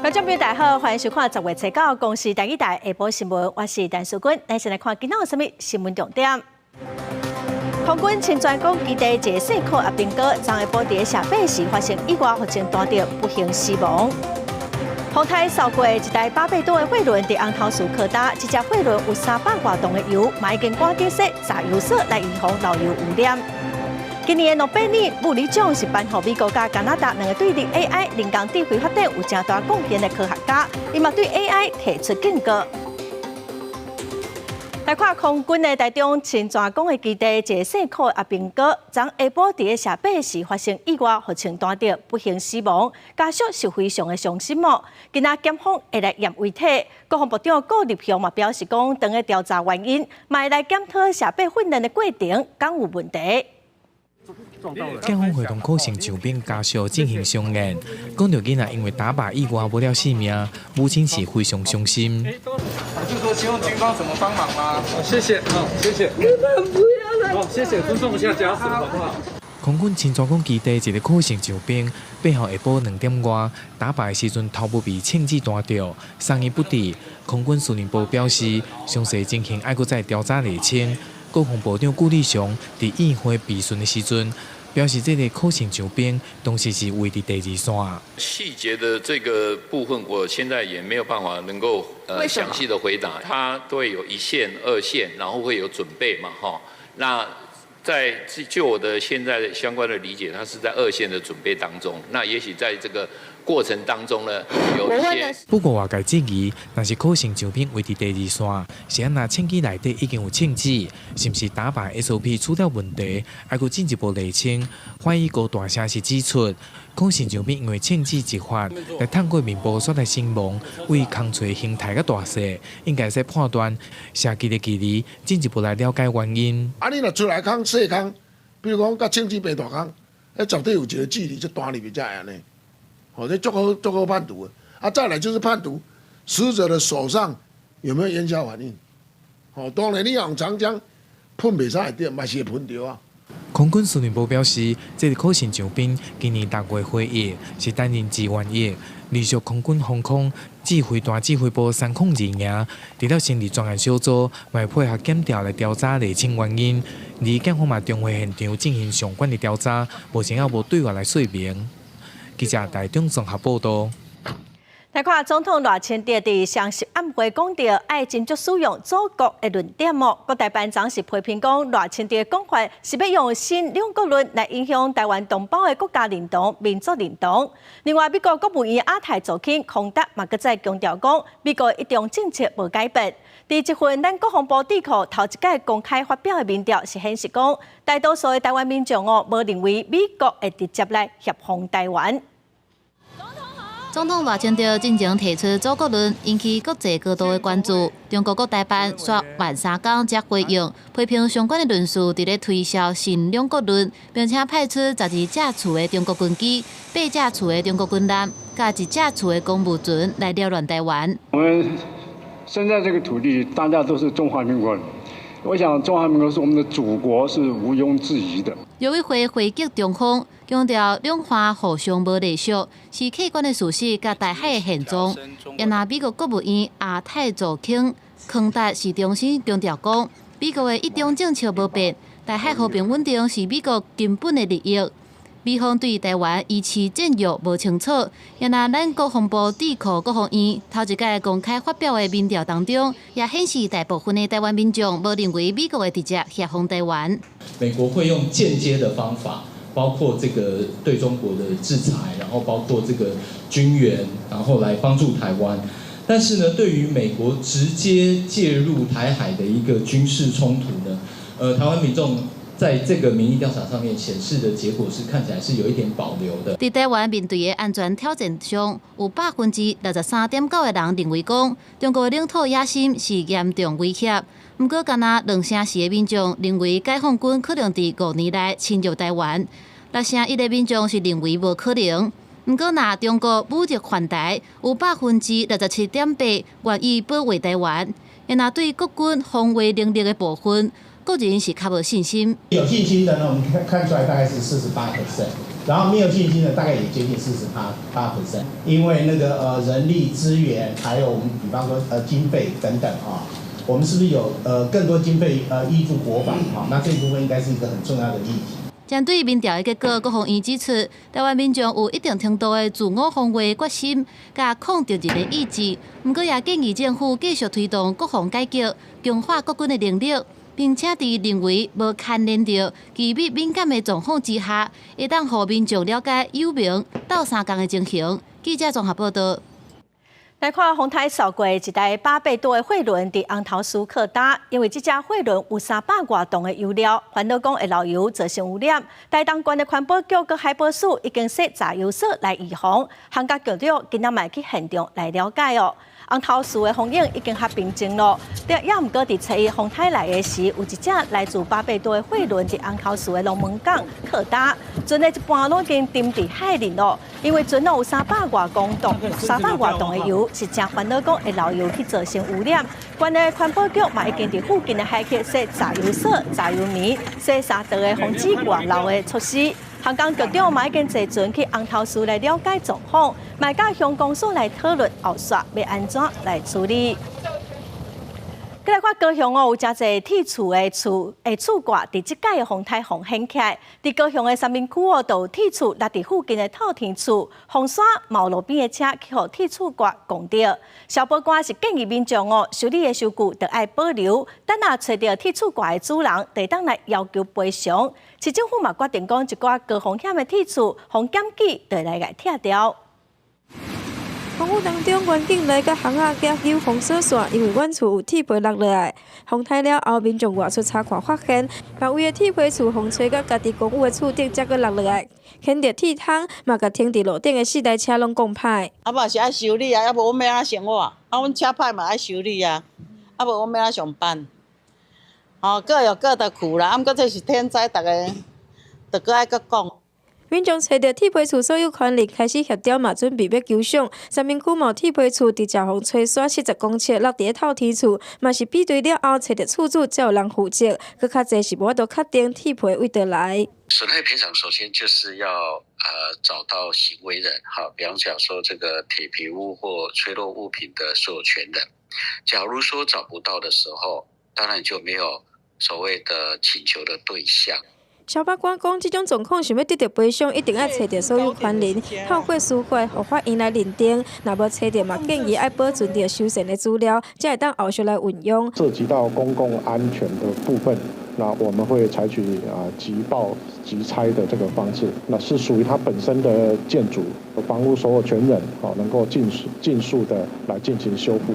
觀眾朋友大家好，歡迎收看10月初九公視台語台下晡新聞，我是陳淑君。咱先來看今仔有啥物新聞重點。空軍清泉崗基地一个細可阿兵哥，昨下晡佇射靶時發生意外，予穿彈著，不幸死亡。風台掃過一台800多的貨輪佇紅頭嶼靠礁，這隻貨輪有300外噸的油，嘛已經趕緊設炸油所來預防漏油污染。今年的諾貝爾物理獎是頒予美國佮加拿大兩個對 AI 人工智慧發展有誠大貢獻的科學家，伊嘛對 AI 提出警告。來看空軍的台中清泉崗的基地，一个細可阿兵哥，昨下晡佇射靶時發生意外，予穿彈著，不幸死亡，家屬是非常的傷心哦。今仔檢方會來驗遺體，國防部長顧立雄嘛表示講，當咧調查原因，嘛會來檢討射靶訓練的過程，敢有問題。檢方會同可乘傷兵家屬進行相驗，講著囡仔因為打靶意外無了性命，母親是非常傷心。就說希望軍方怎麼幫忙嗎？謝謝，好，謝謝。好，謝謝，尊重一下家屬，好不好？空軍清泉崗基地一個可乘傷兵，8號下晡2點外打靶的時陣，頭部被槍子彈著，送醫不治。空軍司令部表示，詳細情形愛閣再調查釐清。國防部長顧立雄佇院會備詢的時陣，表示這個可乘傷兵當時是位佇第二線。細節的這個部分，我現在也沒有辦法能夠詳細的回答。他都會有一線、二線，然後會有準備嘛，哈。那在就我的現在相關的理解，他是在二線的準備當中。那也許在這個過程當中呢，有一些。不過外界質疑，若是可乘傷兵位佇第二線，是按怎槍支內底已經有槍子，是毋是打靶 SOP 出了問題？還閣進一步釐清。法醫高大聲是指出，可乘傷兵因為槍子一發，來探過面部煞來身亡，為空槌形態較大細，應該使判斷射擊的距離，進一步來了解原因。啊，你若出來空細空，比如講佮槍支白大空，彼絕對有一個距離，就彈入去才會按呢。好，這足好足好判讀的。啊，再來就是判讀死者的手上有沒有煙硝反應。好，當然你用長槍噴袂使會著，嘛是會噴著啊。空軍司令部表示，這個可乘傷兵今年6月服役，是擔任志願役，隸屬空軍防空指揮大指揮部302營，除了成立專案小組，嘛會配合檢調來調查釐清原因。而檢方嘛將會現場進行相關的調查，目前猶無對外來說明。記者台中綜合報道。來看總統賴清德佇雙十晚會講著愛斟酌使用祖國的論點哦。國台辦昨是批評講賴清德的講法是欲用新兩國論來影響台灣同胞的國家認同、民族認同。另外，美國國務院亞太助卿康達嘛閣再強調講，美國一中政策無改變。佇這份咱國防部智庫頭一擺公開發表的民調是顯示講，大多數的台灣民眾哦，無認為美國會直接來協防台灣。總統賴清德進前提出祖國論，引起國際高度的關注。中國國台辦煞晚三工才回應，批評相關的論述佇咧推銷新兩國論，並且派出12架次的中國軍機、8架次的中國軍艦，佮1架次的公務船來擾亂台灣。我們生在這個土地，大家都是中華民國人。我想中華民國是我們的祖國，是毋庸置疑的。陸委會回擊中方，強調兩岸互相無隸屬，是客觀的事實佮台海的現狀。也若美國國務院亞太助卿康達是重新強調講，美國的一中政策無變，台海和平穩定是美國根本的利益。美方對台灣維持戰略無清楚，也若咱國防部智庫國防院頭一擺公開發表的民調當中，也顯示大部分的台灣民眾無認為美國會直接協防台灣。美國會用間接的方法，包括這個對中國的制裁，然後包括這個軍援，然後來幫助台灣。但是呢，對於美國直接介入台海的一個軍事衝突呢，台灣民眾在這個民意調查上面顯示的結果是看起來是有一點保留的。佇台灣面對的安全挑戰上，有63.9%的人認為講，中國的領土野心是嚴重威脅。毋過，干焦24%的民眾認為解放軍可能佇5年內侵入台灣，6成1的民眾是認為無可能。毋過，若中國武力犯台，有67.8%願意保衛台灣。若對國軍防衛能力的部分，個人是較無信心。有信心的呢，我們看看出來大概是48%。然後沒有信心的大概也接近48.8%，因為那個人力資源，還有我們比方說經費等等啊，我們是不是有更多經費挹注國防啊？那這部分應該是一個很重要的議題。針對民調的結果，國防院指出，台灣民眾有一定程度的自我防衛決心，佮抗敵人的意志。毋過也建議政府繼續推動國防改革，強化國軍的能力，並且佇認為無牽連著機密敏感的狀況之下，會當予民眾了解有明鬥相共的情形。記者綜合報道。來看風颱掃過一台800多的貨輪佇紅頭嶼靠礁，因為這隻貨輪有300外噸的油料，煩惱講會漏油造成污染。台東縣的環保局佮海保署已經設查油所來預防，航監局長今仔嘛去現場來了解哦。紅頭嶼的風景已經較平靜咯，但也毋過佇初一風颱來的時，有一隻來自巴貝多的貨輪佇紅頭嶼的龍門港靠礁，船的一半攏已經沉佇海裡咯。因為船內有300外公噸、300外噸的油，是誠煩惱講會漏油去造成污染。縣的環保局嘛已經佇附近的海域設查油所、查油棉、設三道的防止外漏的措施。航港局長嘛已經坐船去紅頭嶼來了解狀況，嘛佮鄉公所來討論後續欲按怎來處理。閣來看高雄哦，有誠濟鐵厝的厝的厝蓋，佇這擺的風颱風掀起來。佇高雄的三民區哦，就有鐵厝落佇附近的透天厝，風沙嘛路邊的車去予鐵厝蓋摃著。消保官是建議民眾哦，修理的收據著愛保留，等若揣著鐵厝蓋的主人，就會當來要求賠償。市政府嘛決定講，一寡高風險的鐵厝，予檢舉，就會來共拆掉。風雨當中，員警來佮巷仔舉救封鎖線，因為遠處有鐵皮落落來。風颱了後，民眾外出查看，發現別位的鐵皮厝風吹佮家己公有的厝頂才閣落落來，牽著鐵窗，嘛共停佇路頂的四台車攏摃歹。啊，嘛是愛修理啊，啊無阮欲按怎生活？啊，阮車歹嘛愛修理啊，啊無阮欲按怎上班？哦，各有各的苦啦，啊，毋過這是天災，逐家著閣愛閣講。民眾揣著鐵皮厝所有權人開始協調嘛，準備欲求償。三民區某鐵皮厝佇食風吹沙70公尺落佇咧透天厝，嘛是比對了後揣著厝主才有人負責。閣較濟是無法度確定鐵皮佗佗來。損害賠償首先就是要找到行為人，好，比方講說這個鐵皮屋或吹落物品的所有權人。假如說找不到的時候，當然就沒有所謂的請求的對象。消保官講，這種狀況想欲得著賠償，一定愛揣著所有權人，透過司法，予法院來認定。若無揣著，嘛建議愛保存著修繕的資料，才會當後續來運用。涉及到公共安全的部分，那我們會採取即報即拆的這個方式。那是屬於它本身的建築房屋所有權人，能夠盡速的來進行修復。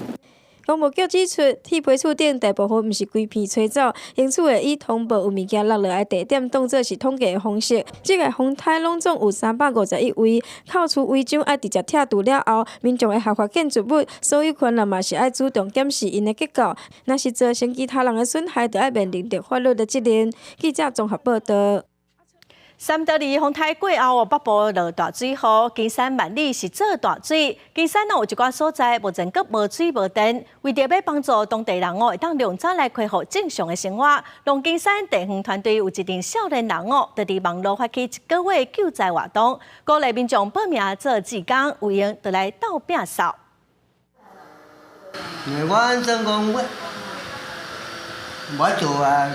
工務局指出，鐵皮厝頂大部分毋是規片吹走，因此會以通報有物件落落來地點當做是統計的方式。這個風颱攏總有351位，扣除違章愛直接拆除了後，民眾的合法建築物所有權人嘛是愛主動檢視𪜶的結構，若是造成其他人的損害，就愛面臨著法律的責任。記者綜合報道。三多利風颱過後，北部落大水雨，金山萬里是做大水。金山有一寡所在目前閣無水無電，為著欲幫助當地人哦，會當量早來恢復正常的生活。龍金山地方團隊有一陣少年人哦，就佇網路發起一個月救災活動，鼓勵民眾報名做志工，有閒就來鬥摒掃。我怎講我我做啊。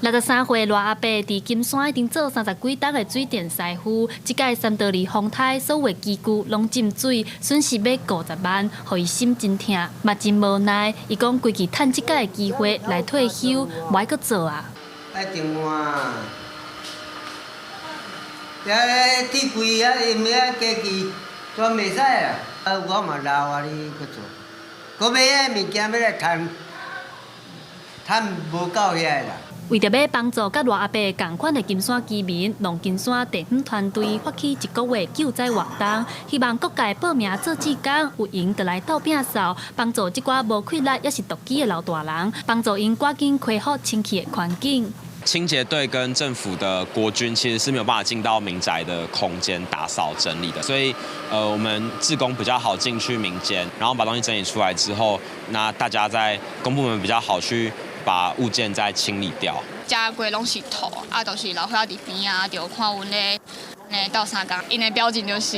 63歲賴阿伯佇金山已經做30幾冬的水電師傅，這擺三多利風颱所有機具攏浸水，損失欲50萬，予伊心真疼，嘛真無奈。伊講規氣趁這擺的機會來退休，無愛閣做啊。愛電話，遐鐵櫃啊，因遐機器全袂使啊，啊我嘛老啊，你閣做，閣買遐物件欲來趁，趁無夠遐啦。為著欲幫助佮賴阿伯仝款的金山居民，龍金山地方團隊發起一個月救災活動，希望各界報名做志工，有閒就來鬥摒掃，幫助這寡無氣力抑是獨居的老大人，幫助𪜶趕緊恢復清氣的環境。清潔隊跟政府的國軍其實是沒有辦法進到民宅的空間打掃整理的，所以，我們志工比較好進去民間，然後把東西整理出來之後，那大家在公部門比較好去把物件再清理掉。遮規攏是土，啊，就是老歲仔佇邊仔，就看阮咧鬥相共，𪜶的表情就是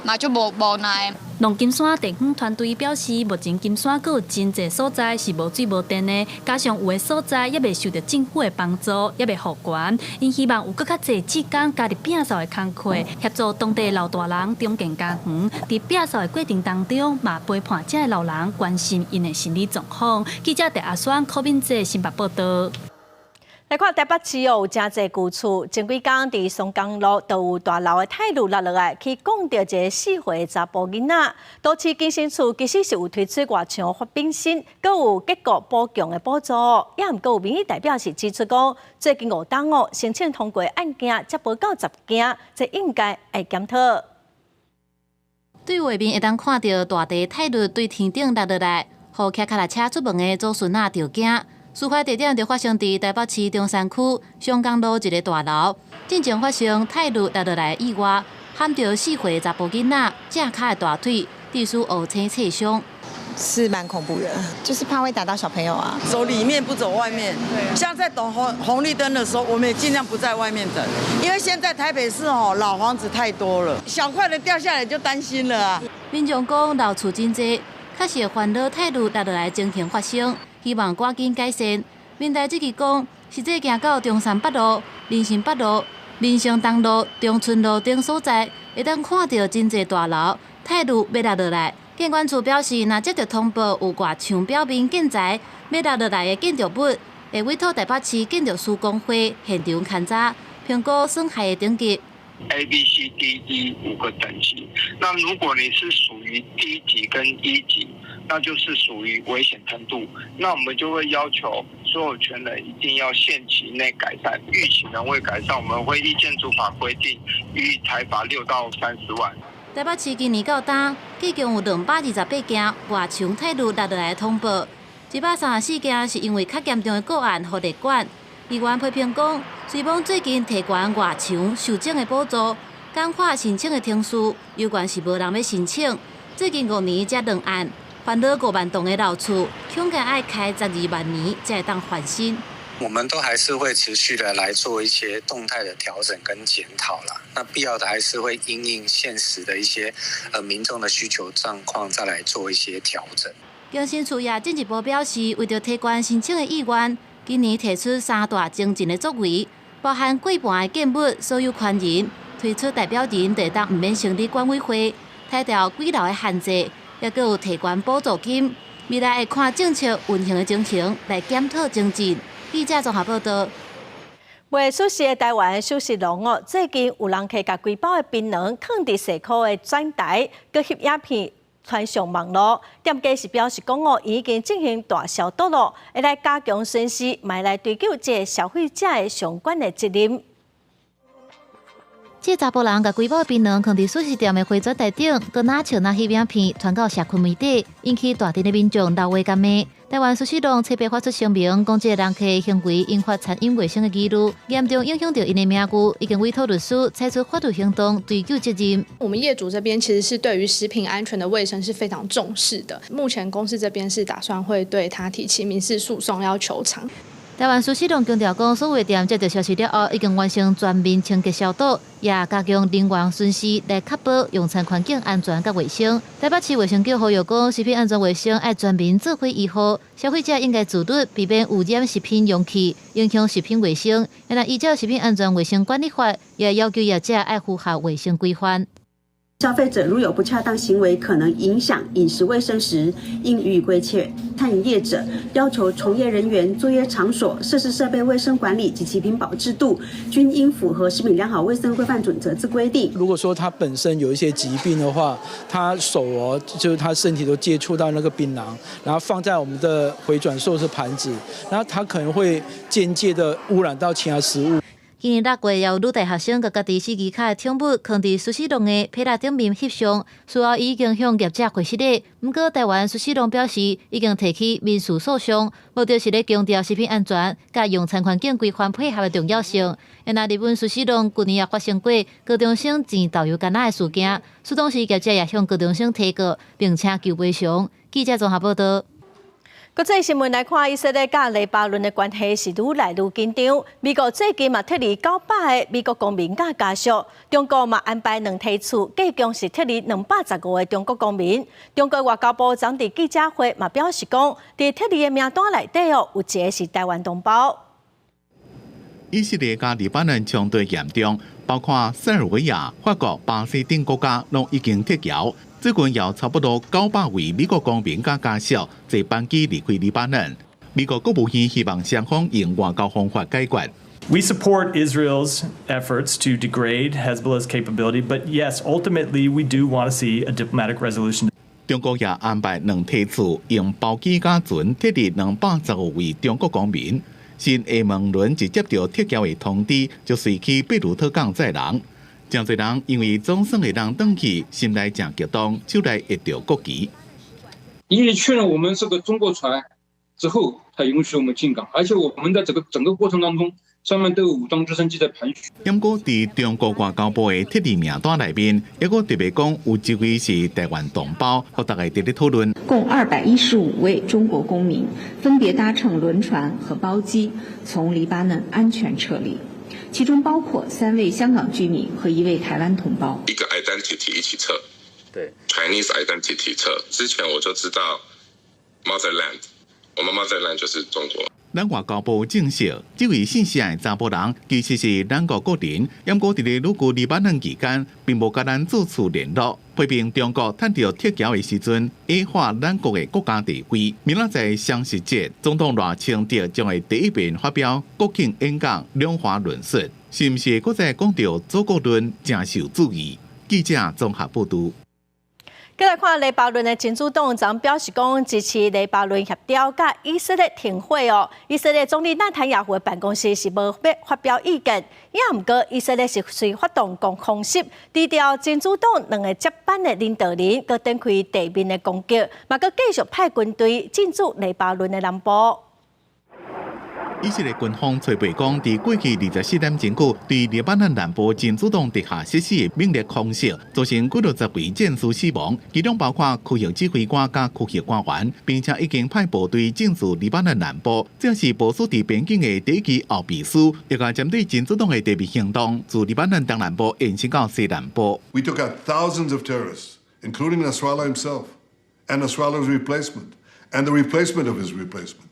嘛足無無奈。農金山地方團隊表示，目前金山閣有真濟所在是無水無電的，加上有的所在猶未受著政府的幫助，猶未復原，𪜶希望有閣較濟志工加入摒掃的工課，協助當地老大人重建家園。佇摒掃的過程當中，嘛陪伴這的老人關心𪜶的心理狀況。記者鄭阿雙、柯敏哲新北報導。來看台北市哦，有誠濟舊厝，前幾工佇松江路就有大樓的鐵路落落來，去摃著一个4歲查埔囡仔。都市更新處其實是有推出外牆覆冰新，閣有結構補強的補助，也毋過有民意代表是指出講，最近5冬哦，申請通過案件才無夠10件，這應該愛檢討。對畫面會當看著大地鐵路對天頂落落來，予騎跤踏車出門的祖孫仔著驚。事發地點就發生佇台北市中山區松江路一个大樓，進前發生鐵路落落來意外，撼著4歲查埔囡仔正跤的大腿，致使烏青切傷。是蠻恐怖的，就是怕會打到小朋友啊。走裡面不走外面，像在等紅綠燈的時候，我們也盡量不在外面等，因為現在台北市哦老房子太多了，小塊的掉下來就擔心了啊。民眾講老厝真濟，確實煩惱鐵路落落來情形發生。希望趕緊改善。民代這期講，實際行到中山北路、林森北路、民生東路、中春路等所在，會當看著真濟大樓鐵路欲落落來。建管處表示，若接著通報有外牆表面建材欲落落來的建築物，會委託台北市建築師公會現場勘查，評估損害的等級。 A、B、C、D、E 五個等級。那如果你是屬於 D 級跟 E 級，那就是屬於危險程度。那我們就會要求所有權人一定要限期內改善，逾期仍未改善，我們會依建築法規定予以裁罰6到30萬。台北市今年到今，總共有228件外牆鐵路落落來的通報，134件是因為較嚴重的個案予列管。議員批評講，雖罔最近提懸外牆修整的補助，簡化申請的程序，猶原是無人欲申請。最近5年才兩案，煩惱5萬棟的老厝，恐驚愛開12萬年才會當翻新。我們都還是會持續的來做一些動態的調整跟檢討啦。那必要的還是會因應現實的一些民眾的需求狀況，再來做一些調整。更新處也進一步表示，為著提懸申請的意願，今年提出三大精進的作為，包含過半的建物所有權人推出代表人，就當毋免成立管委會，拆掉幾樓的限制，抑閣有提懸補助金。未來會看政策運行的情形來檢討精進。記者綜合報導。賣壽司的台灣壽司郎哦，最近有人客共規包的檳榔囥佇細箍的轉台，閣翕影片傳上網路。店家是表示講哦，已經進行大消毒咯，會來加強巡視，嘛來追究這个消費者的相關的責任。這查埔人共規包檳榔囥佇壽司店的回轉台頂，閣若笑若翕影片傳到社群媒體，引起大陣的民眾鬧話共罵。台灣壽司郎特別發出聲明，講這个人客行為引發餐飲衛生的疑慮，嚴重影響著𪜶的名譽，已經委託律師採取法律行動追究責任。我們業主這邊其實是對於食品安全的衛生是非常重視的。目前公司這邊是打算會對他提起民事訴訟，要求償。台灣壽司郎強調講，所有店接著消息了後，已經完成全面清潔消毒，也加強人員巡視來確保用餐環境安全佮衛生。台北市衛生局呼籲講，食品安全衛生愛全民做伙維護，消費者應該自律，避免污染食品容器，影響食品衛生。若依照食品安全衛生管理法，也要求業者愛符合衛生規範。消費者如有不恰當行為，可能影響飲食衛生時，應予以規勸。餐飲業者要求從業人員、作業場所、設施設備衛生管理及其品保制度，均應符合食品良好衛生規範準則之規定。如果說他本身有一些疾病的話，他手哦，就是他身體都接觸到那個檳榔，然後放在我們的迴轉壽司盤子，然後他可能會間接的污染到其他食物。今年6月，也有女大學生共家己四支跤的寵物囥佇壽司郎的批籃頂面翕相，事後已經向業者回失禮。毋過台灣壽司郎表示，已經提起民事訴訟，目的是咧強調食品安全佮用餐環境規範配合的重要性。若日本壽司郎舊年也發生過高中生煎豆油柑仔的事件，事當時業者也向高中生提告，並請求賠償。記者綜合報導。國際新聞來看，以色列佮黎巴嫩的關係是愈來愈緊張。美國最近嘛撤離900個美國公民佮家屬，中國嘛安排兩梯次，計共是撤離215個中國公民。中國外交部昨佇記者會嘛表示講，佇撤離的名單內底哦，有一个是台灣同胞。以色列佮黎巴嫩衝突嚴重，包括塞爾維亞、法國、巴西等國家攏已經撤僑。最近有差不多900位美國公民佮家屬坐班機離開黎巴嫩。美國國務院希望雙方用外交方法解決。 We support Israel's efforts to degrade Hezbollah's capability, but yes, ultimately we do want to see a diplomatic resolution. 中國也安排兩梯次用包機佮船撤離215位中國公民。新廈門輪一接到撤僑的通知，就隨去貝魯特港載人。誠濟人因為總算會當轉去，心內誠激動，手內挹著國旗。因為確認我們是個中國船之後，才允許我們進港，而且我們在這個整個過程當中，上面都有武裝直升機在盤旋。毋過，佇中國外交部的撤離名單內面，猶閣特別講有一位是台灣同胞，予大家佇咧討論。共215位中國公民分別搭乘輪船和包機，從黎巴嫩安全撤離。其中包括三位香港居民和一位台灣同胞。一個 identity 一起撤，對，Chinese identity 撤。之前我就知道 motherland，我們 motherland 就是中國。咱外交部證實，這位姓謝的查埔人其實是咱國國人，毋過佇咧旅居黎巴嫩期間，並無佮咱做厝聯絡。批評中國趁著撤僑的時陣，矮化咱國的國家地位。明仔載雙十節，總統賴清德將會第一遍發表國慶演講，兩華論述，是毋是閣再講著祖國論，誠受注意。記者綜合報導。閣來看黎巴嫩的真主黨昨表示講支持黎巴嫩協調佮以色列停火哦。以色列總理納坦雅胡的辦公室是無欲發表意見，也毋過以色列是隨發動攻空襲，除掉真主黨兩个接班的領導人，閣展開地面的攻擊，嘛閣繼續派軍隊進駐黎巴嫩的南部。以色列軍方初步講，佇過去24點鐘內，對黎巴嫩南部真主黨地下設施的猛烈空襲，造成幾落十位戰士死亡，其中包括區域指揮官佮區域官員，並且已經派部隊進駐黎巴嫩南部。這是部署佇邊境的第一支後備師，欲共針對真主黨的地面行動，自黎巴嫩東南部延伸到西南部。 We took out thousands of terrorists, including Nasrallah himself, and Nasrallah's replacement, and the replacement of his replacement.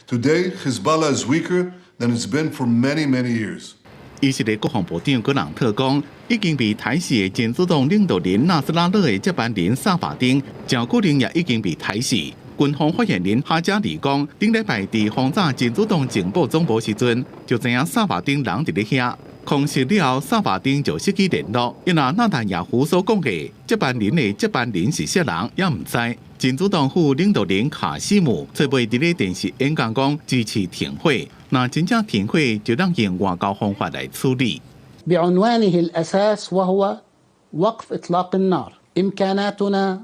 Today, Hezbollah is weaker than it's been for many, many years. 以色列國防部長格朗特講，已經被刣死的真主黨領導人納斯拉勒的接班人薩法丁，誠可能也已經被刣死。軍方發言人哈加里講，頂禮拜佇轟炸真主黨情報總部時陣，就知影薩法丁人佇咧遐。空襲了後，薩法丁就失去聯絡。因為納坦雅胡所講的接班人的接班人是啥人，也毋知。真主黨副領導人卡西姆初尾佇咧電視演講講支持停火，若真正停火，就當用外交方法來處理。 بعنوانه الأساس وهو وقف إطلاق النار إمكاناتنا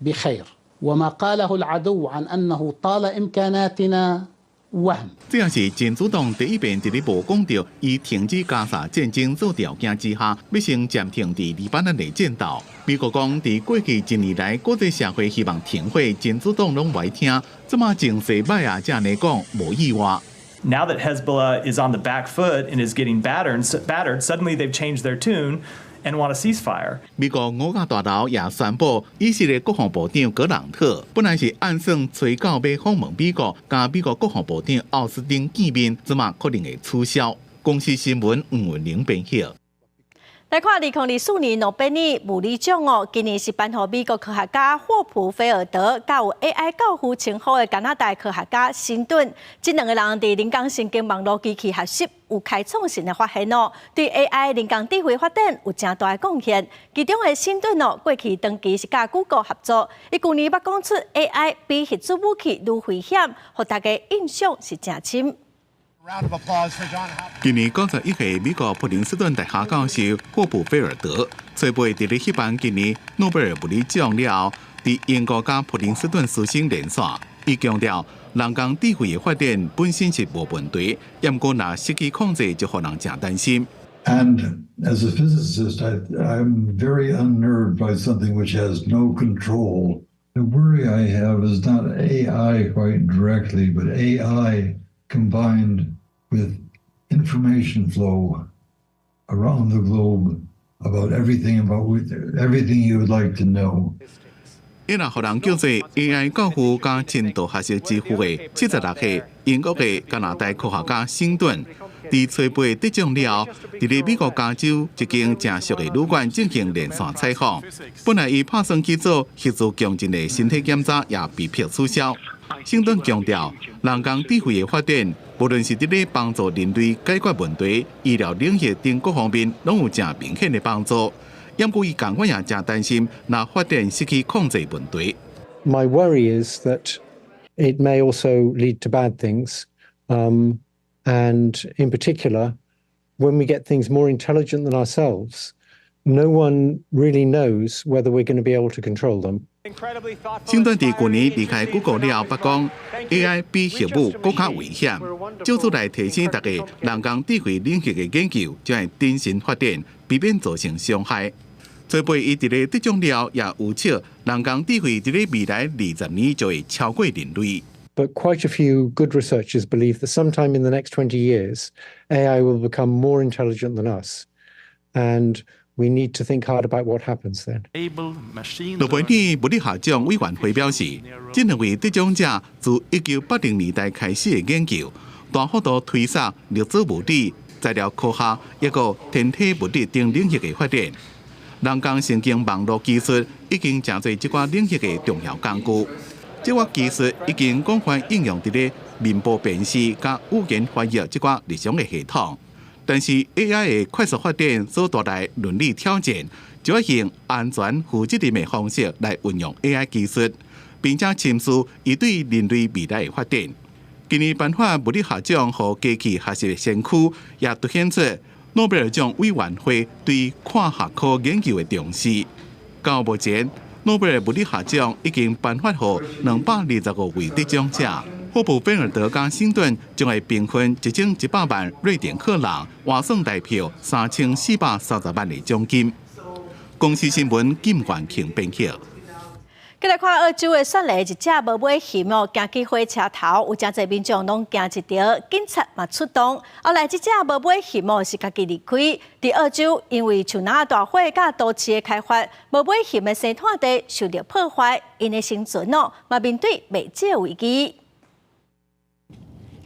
بخير وما قاله العدو عن أنه طال إمكاناتنا وهم。這也是真主黨第一遍佇咧無講著以停止加沙戰爭做條件之下，欲先暫停佇黎巴嫩的戰鬥。美國講，佇過去一年來，國際社會希望停火，真主黨攏無愛聽，這馬情勢䆀啊，才按呢講無意外。 Now that Hezbollah is on the back foot and is getting battered, suddenly they've changed their tune and want a ceasefire. 美國五角大樓也宣布，以色列國防部長格朗特本來是按算初九欲訪問美國，佮美國國防部長奧斯汀見面，這馬可能會取消。公視新聞吳文玲編譯。來看2024年諾貝爾物理獎哦，今年是頒予美國科學家霍普菲爾德，佮有 AI 教父稱號的加拿大科學家辛頓，這兩個人佇人工神經網路機器學習有開創性的發現哦，對 AI 人工智慧發展有誠大的貢獻。其中的辛頓哦，過去長期是佮 Google 合作，伊舊年捌講出 AI 比核子武器愈危險，予大家印象是誠深。今年91歲，美國普林斯頓大學教授霍普菲爾德，初尾佇咧彼頒今年諾貝爾物理獎了後，佇英國佮普林斯頓師生連線，伊強調人工智慧的發展本身是無問題，毋過若失去控制，就予人誠擔心。 And as a physicist, I'm very unnerved by something which has no control. The worry I have is not AI quite directly, but AI combined with information flow around the globe about everything you would like to know. 伊若予人叫做 AI 教父佮深度學習之父的76歲英國的加拿大科學家辛頓，佇初八得獎了後，佇咧美國加州一間誠俗的旅館進行連線採訪。本來伊拍算去做核磁共振的身體檢查，也被迫取消。辛頓強調，人工智慧的發展，無論是佇咧幫助人類解決問題、醫療領域等各方面，攏有誠明顯的幫助。毋過伊仝款也誠擔心，若發展失去控制問題。 My worry is that it may also lead to bad things, and in particular, when we get things more intelligent than ourselves, no one really knows whether we're going to be able to control them. 辛頓佇舊年離開谷歌了後，捌講 AI 比核武閣較危險，藉此來提醒大家，人工智慧領域的研究將會謹慎發展，避免造成傷害。初八伊佇咧得獎了，也預測人工智慧佇咧未來20年就會超過人類。 But quite a few good researchers believe that sometime in the next 20 years, AI will become more intelligent than us. And we need to think hard about what happens then. 諾貝爾物理學獎委員會表示，這兩位得獎者自1980年代開始的研究，大幅度推動粒子物理、材料科學抑閣天體物理等領域的發展。人工神經網路技術已經成做這寡領域的重要工具。這寡技術已經廣泛應用佇咧面部辨識佮語言翻譯這寡日常的系統。但是 AI 的快速發展所帶來倫理挑戰，就愛用安全、負責任的方式來運用 AI 技術，並且深思伊對人類未來的發展。今年頒發物理學獎予機器學習的先驅，也凸顯出諾貝爾獎委員會對跨學科研究的重視。到目前，諾貝爾物理學獎已經頒發予225位得獎者。霍普菲爾德佮辛頓將會平分1100萬瑞典克朗，換算台幣3430萬的獎金。公視新聞金元慶編輯。繼來看澳洲的雪梨一隻無尾熊哦，行去火車頭，有誠濟民眾攏驚一著，警察嘛出動。後來這隻無尾熊哦是家己離開。佇澳洲，因為樹林大火佮都市的開發，無尾熊的生態地受著破壞，𪜶的生存哦嘛面對袂少危機。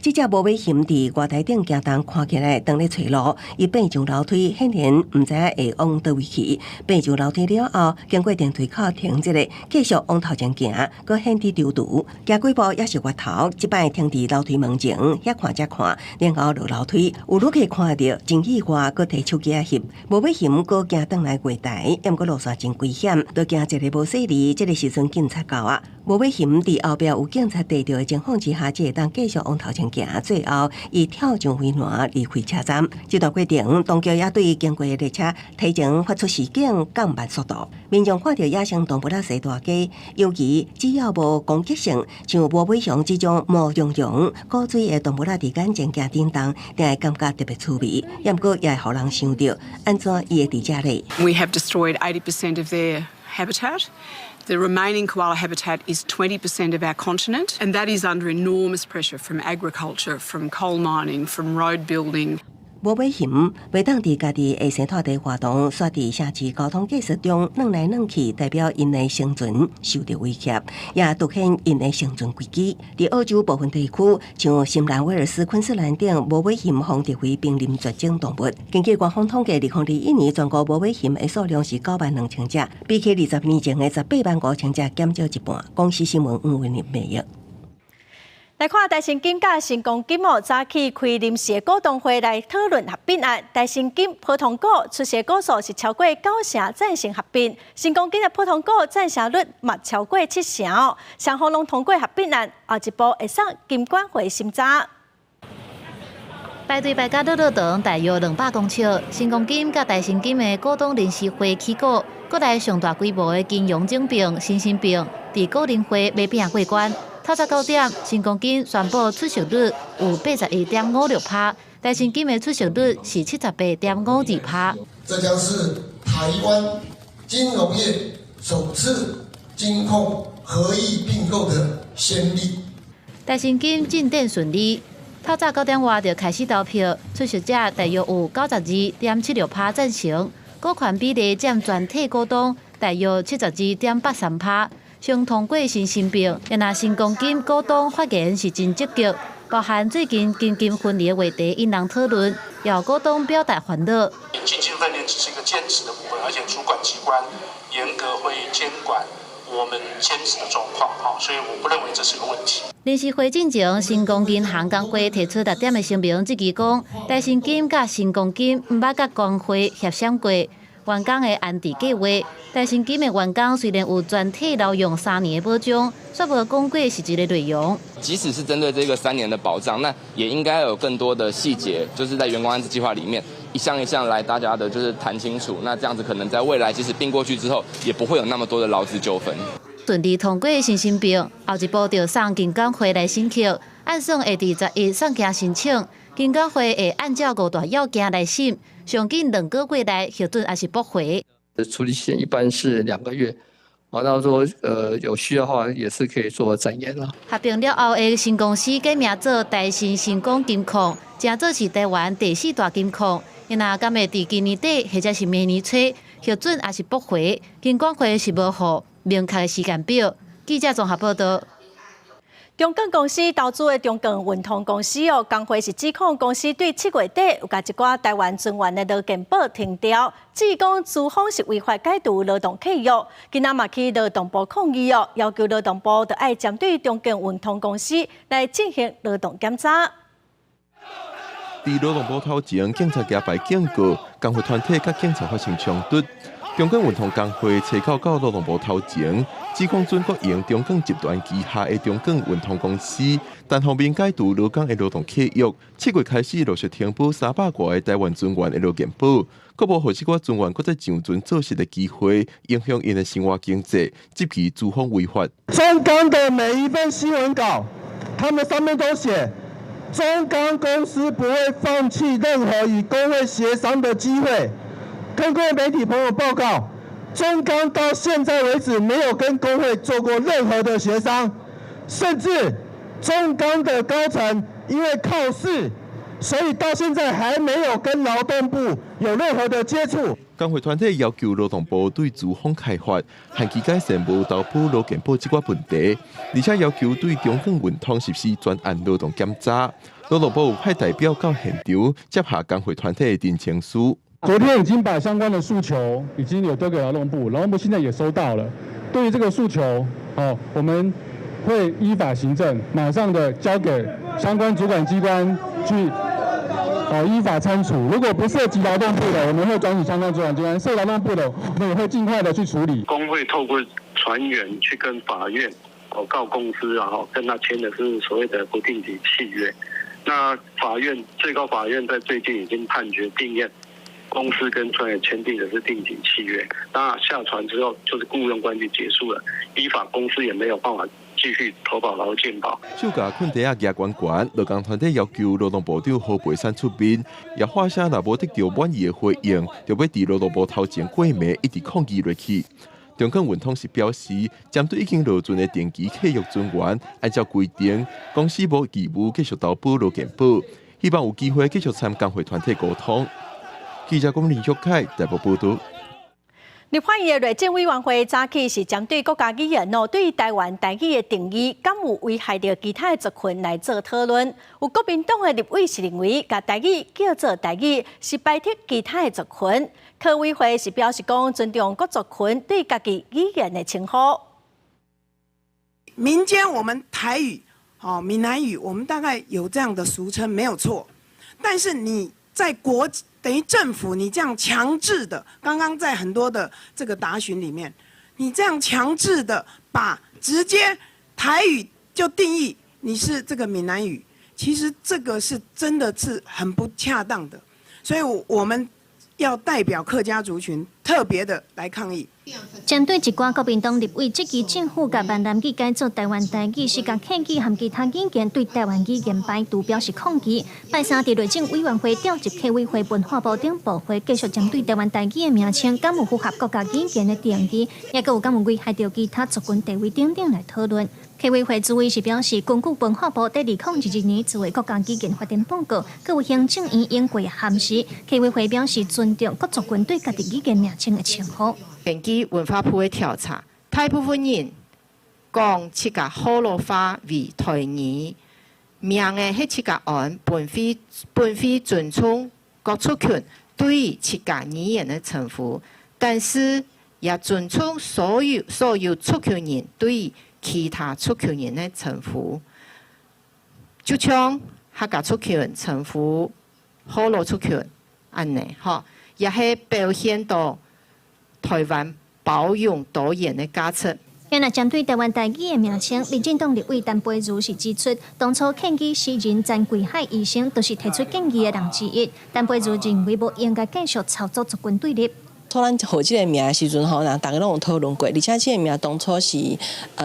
這隻無尾熊佇月台頂行動，看起來當咧揣路。伊爬上樓梯，顯然毋知影會往佗位去。爬上樓梯了後，經過電梯口停一下，繼續往頭前行，閣顯得躊躇。行幾步猶是回頭，這擺停佇樓梯門前，遐看遮看，然後落樓梯。有旅客看著真意外，閣提手機仔翕。無尾熊閣行轉來月台，毋過路線真危險，著驚一个無細膩，這个時陣警察到啊。無尾熊佇後壁有警察綴著的情況之下，才會當繼續往頭前行。最後，伊跳上圍欄離開車站。這段過程，當局也對經過的列車提前發出示警，降慢速度。民眾看著野生動物仔踅大街，尤其只要無攻擊性，像無尾熊這種毛茸茸、古錐的動物仔佇眼前行振動，定會感覺特別趣味。毋過也會予人想著，按怎伊會佇遮咧？We have destroyed 80% of their habitat. The remaining koala habitat is 20% of our continent, and that is under enormous pressure from agriculture, from coal mining, from road building. 無尾熊袂當佇家己的生態地活動，煞佇城市交通建設中轉來轉去，代表𪜶的生存受著威脅，也凸顯𪜶的生存危機。佇澳洲部分地區，像新南威爾斯、昆士蘭等，無尾熊予列為瀕臨絕種動物。根據官方統計，2021年全國無尾熊的數量是9萬2千隻，比起20年前的18萬5千隻減少一半。公視新聞黃文玲編譯。來看台新金佮新光金哦，早起開臨時的股東會來討論合併案。台新金普通股出席股數是超過九成贊成合併，新光金的普通股贊成率嘛超過七成哦，雙方攏通過合併案，後一步會送金管會審查。排隊排甲落落長，大約200公尺。新光金佮台新金的股東臨時會起股，國內上大規模的金融整併新新併，佇股臨會欲拼過關。透早9點，新光金宣布出席率有81.56%，台新金的出席率是78.52%。這將是台灣金融業首次金控合意併購的先例。台新金進展順利，透早9點外就開始投票，出席者大約有92.76%贊成，股權比例佔全體股東大約72.83%，先通過新申併。若新光金股東發言是真積極，包含最近金金分離的話題引人討論，有股東表達煩惱。金金分離只是一個兼職的部分，而且主管機關嚴格會監管我們兼職的狀況，哈，所以我不認為這是個問題。臨時會進前，新光銀行工會提出六點的聲明，質疑講，台新金佮新光金毋捌佮工會協商過，員工的安置計劃。台新金的員工雖然有全體留用3年的保障，卻無講過實質的內容。即使是針對這個三年的保障，那也應該有更多的細節，就是在員工安置計劃裡面一項一項來大家的，就是談清楚。那這樣子可能在未來，即使併過去之後，也不會有那麼多的勞資糾紛。順利通過新申併，後一步就送金管會來審核，按算會佇11送件申請，金管會會按照五大要件來審，上緊2個月內核准抑是駁回。處理期限一般是2個月，啊，那說有需要的話，也是可以做展延啦。合併了後的新公司改名做台新新光金控，成做是台灣第四大金控。伊若敢會佇今年底或者是明年初核准抑是駁回，金管會是無予明確的時間表。記者綜合報道。中鋼公司投資的中鋼運通公司哦，工會是指控公司對7月底有共一寡台灣船員的勞健保停掉，指講資方是違法解除勞動契約，今仔嘛去勞動部抗議哦，要求勞動部著愛針對中鋼運通公司來進行勞動檢查。佇勞動部頭前，警察舉牌警告，工會團體佮警察發生衝突。中鋼運通工會初九到勞動部頭前，指控準國營中鋼集團旗下的中鋼運通公司單方面解除勞工的勞動契約，7月開始陸續停保300外個台灣船員的勞健保，閣無予這寡船員閣再上船做事的機會，影響𪜶的生活經濟，質疑資方違法。中鋼的每一份新聞稿，他們上面都寫，中鋼公司不會放棄任何與工會協商的機會。跟各位媒體朋友報告，中鋼到現在為止沒有跟工會做過任何的協商，甚至中鋼的高層因為靠勢，所以到現在還沒有跟勞動部有任何的接觸。工會團體要求勞動部對資方開罰，限期改善無投保勞健保這寡問題，而且要求對中鋼運通實施全案勞動檢查。勞動部派代表到現場接下工會團體的陳情書。昨天已經把相關的訴求已經有丟給勞動部，勞動部現在也收到了。對於這個訴求，哦，我們會依法行政，馬上的交給相關主管機關去，哦，依法參處。如果不涉及勞動部的，我們會轉給相關主管機關；涉勞動部的，我們也會盡快的去處理。工會透過船員去跟法院哦告公司，然後跟他簽的是所謂的不定期契約。那法院最高法院在最近已經判決定讞。公司跟船員簽訂的是定期契約，那下船之後就是僱傭關係結束了，依法公司也沒有辦法繼續投保勞健保。手共困袋仔舉懸懸，勞工團體要求勞動部長何培山出面，也喊聲若無得著滿意的回應，就欲佇勞動部頭前過暝一直抗議落去。中鋼運通是表示，針對已經落船的定期契約船員，按照規定，公司無義務繼續投保勞健保，希望有機會繼續參工會團體溝通。記者龔林玉凱台北報道。立法院的內政委員會早起是針對國家語言哦，對台灣台語的定義，敢有危害著其他的族群來做討論。有國民黨的立委是認為，共台語叫做台語是排斥其他的族群。客委會是表示講尊重各族群對家己語言的稱呼。民間我們台語、哦閩南語，我們大概有這樣的俗稱，沒有錯。但是你在國等於政府，你這樣強制的，剛剛在很多的這個答詢裡面，你這樣強制的把直接台語就定義你是這個閩南語，其實這個是真的是很不恰當的，所以我們要代表客家族群特別的來抗議。針對一寡國民黨立委質疑政府共閩南語改做台灣台語，是共客語和其他語言對台灣語言排除表示抗議。拜三佇內政委員會召集客委會、文化部等部會，繼續針對台灣台語的名稱，敢有符合國家語言的定義，抑閣有敢有危害著其他族群地位等等來討論。客委會主委是表示，根據文化部佇2022年做的國家語言發展報告，閣有行政院用過的函釋，客委會表示尊重各族群對家己語言名稱的稱呼。根據文化部的調查，大部分人講客家河洛話為台語，名的彼七個案，本會尊重各族群對於客家語言的稱呼，但是也尊重所有族群人對於其他族群人的稱呼，就像客家族群稱呼河洛族群按呢，吼，也係表現到台灣包容多元的價值。今日針對台灣台語的名稱，民進黨立委陳培儒是指出，當初建議詩人陳貴海醫生就是提出建議的人之一。陳培儒認為無應該繼續操作族群對立。初咱號這个名的時陣吼，人逐家攏有討論過，而且這个名當初是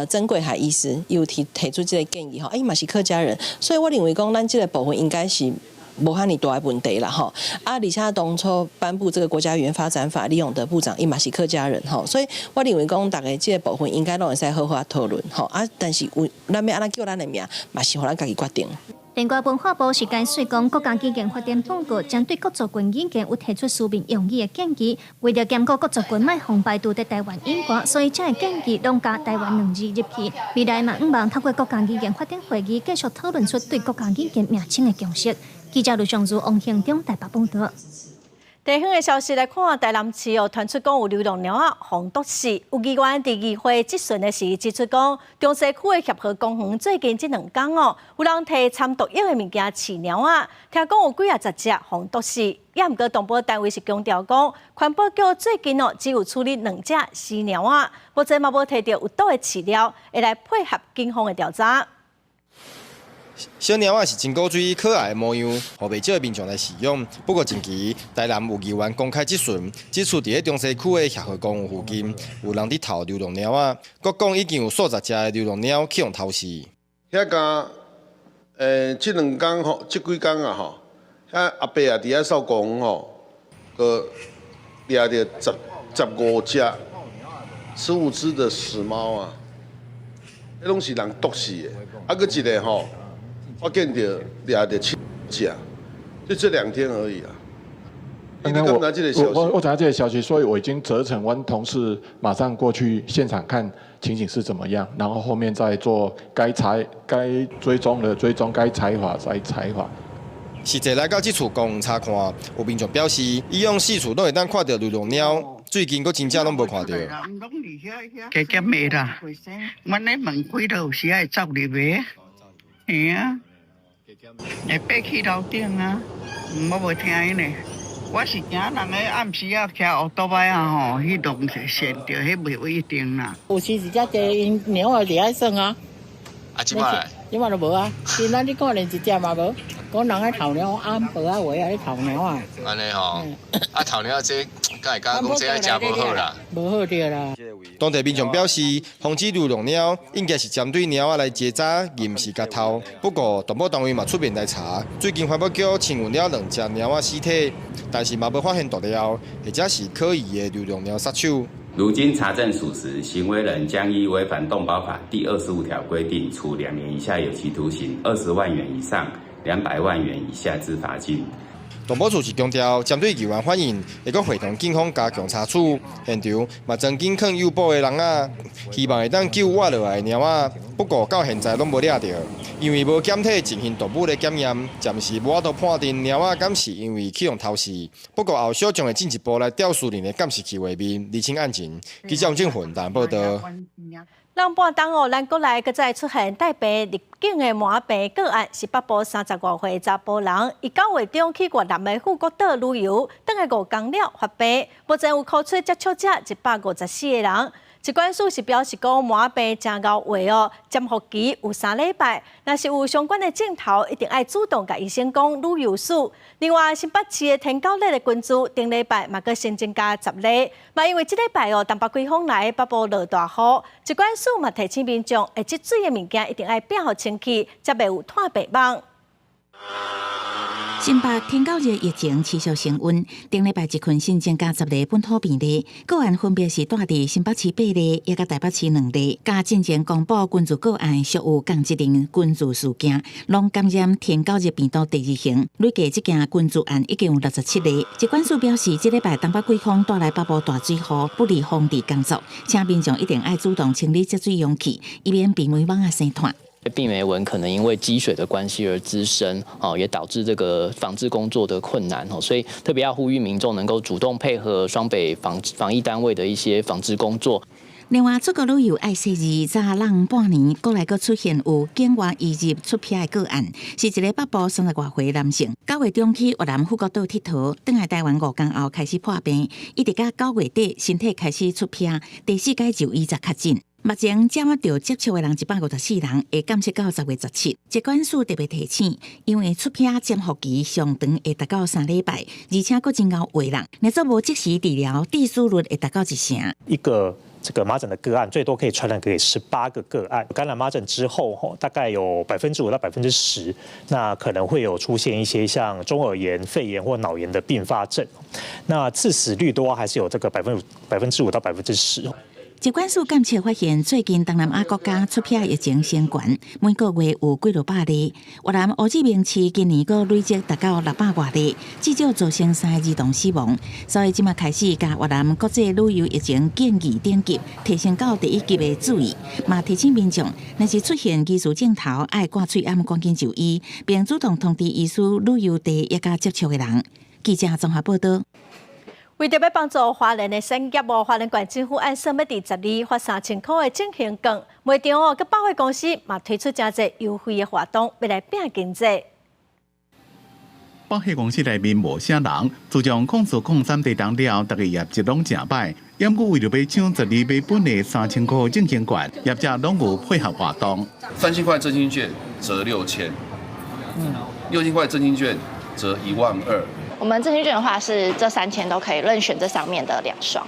曾貴海醫師伊有提出這个建議吼，啊伊嘛是客家人，所以我認為講咱這个部分應該是無遐爾大的問題啦吼。啊，而且當初頒布這个國家語言發展法，李永得部長伊嘛是客家人吼，所以我認為講逐家這个部分應該攏會使好好討論吼。啊，但是有咱欲按怎叫咱的名，嘛是予咱家己決定。另外，文化部是解釋講，國家語言發展報告針對各族群語言有提出書面用語的建議，為著兼顧各族群莫予排除佇台灣以外，所以這个建議攏加台灣兩字入去。未來嘛，向望透過國家語言發展會議，繼續討論出對國家語言名稱的共識。記者盧尚如、王興中台北報導。地方的消息來看，台南市哦傳出講有流浪貓仔予毒死，有議員佇議會質詢的時指出講，中西區的協和公園最近這兩工哦，有人提摻毒藥的物件飼貓仔，聽講有幾仔十隻予毒死。也毋過動保單位是強調講，環保局最近哦只有處理兩隻死貓仔，目前嘛無提著有毒的飼料，會來配合警方的調查。小貓仔是真古錐可愛的模樣，予袂少民眾來飼養。不過近期，台南有議員公開質詢，指出佇咧中西區的協和公園附近，有人佇刍流浪貓仔，閣講已經有數十隻的流浪貓去予刍死。遐間，這兩工吼，這幾工啊吼，遐阿伯啊佇遐掃公園吼，閣掠著15隻、15隻的死貓啊，彼攏是人毒死的。啊，閣一个吼。我見著掠著七隻，就這兩天而已啊。剛剛我講到這個消息，所以我已經責成阮同事馬上過去現場看情形是怎麼樣，然後後面再做該查該追蹤的追蹤，該裁罰再裁罰。實際來到這處公園查看，有民眾表示，以往四處攏會當看著流浪貓，最近閣真正攏無看著。加減的啦，阮咧門開都有時愛走入的，嘿啊。會爬去樓頂啊！我無聽𪜶呢，我是驚人咧暗時啊騎烏托擺啊吼，去弄跣著，彼袂一定啦。有時是遮濟𪜶貓仔佇遐耍啊。啊，這擺？這擺就無啊，今仔你看連一隻嘛無。講人愛刍貓，暗晡仔話啊咧刍貓仔。按呢吼，啊刍貓這，敢會敢講這愛食無好啦？無好對啦。當地民眾表示，防止流浪貓應該是針對貓仔來結紮，而毋是共刍。不過，動保單位嘛出面來查，最近環保局清運了兩隻貓仔屍體，但是嘛無發現毒料，或者是可疑的流浪貓殺手。如經查證屬實，行為人將依違反動保法第25條規定，處2年以下有期徒刑、20萬元以上200萬元以下之罰金。動保處是強調，針對議員反映，會閣會同警方加強查處，現場嘛曾經囥誘捕的籠仔，希望會當救活落來的貓仔。不過到現在攏無掠著，因為無檢體進行動物的檢驗，暫時無法度判定貓仔敢是因為去予刍死。不過後續將會進一步來調私人的監視器畫面，釐清案情。記者王俊雲台報導。咱半冬哦，咱國內閣再出現帶病入境的麻病個案，是北部30外歲查埔人，伊9月中去越南的富國島旅遊，轉來5工了發病，目前有箍出接觸者154個人。疾管署是表示講，麻病誠𠢕畫哦，潛伏期有3禮拜，若是有相關的症頭，一定愛主動共醫生講旅遊史。另外，新北市的天狗熱的根治，頂禮拜嘛閣新增加10例，嘛因為這禮拜哦，東北季風來，北部落大雨，疾管署嘛提醒民眾，會積水的物件一定愛摒予清氣，才袂有拖病蠓。新北天狗熱疫情持續升溫，頂禮拜一群新增加10例本土病例，個案分別是蹛佇新北市8例，也佮台北市2例。佮進前公布根治個案，屬有仝一例根治事件，攏感染天狗熱病毒第二型。累計這件根治案已經有67例。疾管署表示，這禮拜東北季風帶來北部大水雨，不利防治工作，請民眾一定愛主動清理積水容器，以免病媒蚊仔生湠。病媒蚊可能因為積水的關係而滋生，哦，也導致這個防治工作的困難，哦，所以特別要呼籲民眾能夠主動配合雙北防疫單位的一些防治工作。另外，出國旅遊愛細膩，早人半年，國內閣出現有境外移入出癖的個案，是一个北部30外歲男性，9月中去越南富國島𨑨迌，轉來台灣5天後開始破病，一直到9月底身體開始出癖，第四擺就醫才確診。目前掌握著接觸的人154人，會監測到10月17。疾管署特別提醒，因為出癖潛伏期上長會達到3禮拜，而且閣真𠢕畫人，若做無及時治療，致死率會達到1成。一個這個麻疹的個案，最多可以傳染給18個個案。感染麻疹之後，吼，大概有5%到10%，那可能會有出現一些像中耳炎、肺炎或腦炎的併發症。那致死率多還是有這個5%到10%。疾管署監測發現，最近東南亞國家出癖疫情升懸，每個月有幾落百例。越南胡志明市今年閣累積達到600外例，至少造成三个兒童死亡。所以這馬開始共越南國際旅遊疫情建議等級提升到第一級的注意，嘛提醒民眾，若是出現疑似症頭，愛掛喙罨趕緊就醫，並主動通知醫師旅遊地也佮接觸的人。記者綜合報道。為著欲幫助花蓮的產業哦，花蓮縣政府按算欲佇12發3000箍的振興券，賣場哦，佮百貨公司嘛推出誠濟優惠的活動，欲來拼經濟。百貨公司內面無啥人，自從04/03地動了後，逐家業績攏誠歹。毋過為著欲搶12買本的3000箍振興券，業者攏有配合活動。3000塊振興券折6000，6000塊振興券折1.2萬。我們振興券的話是這3000都可以任選這上面的兩雙。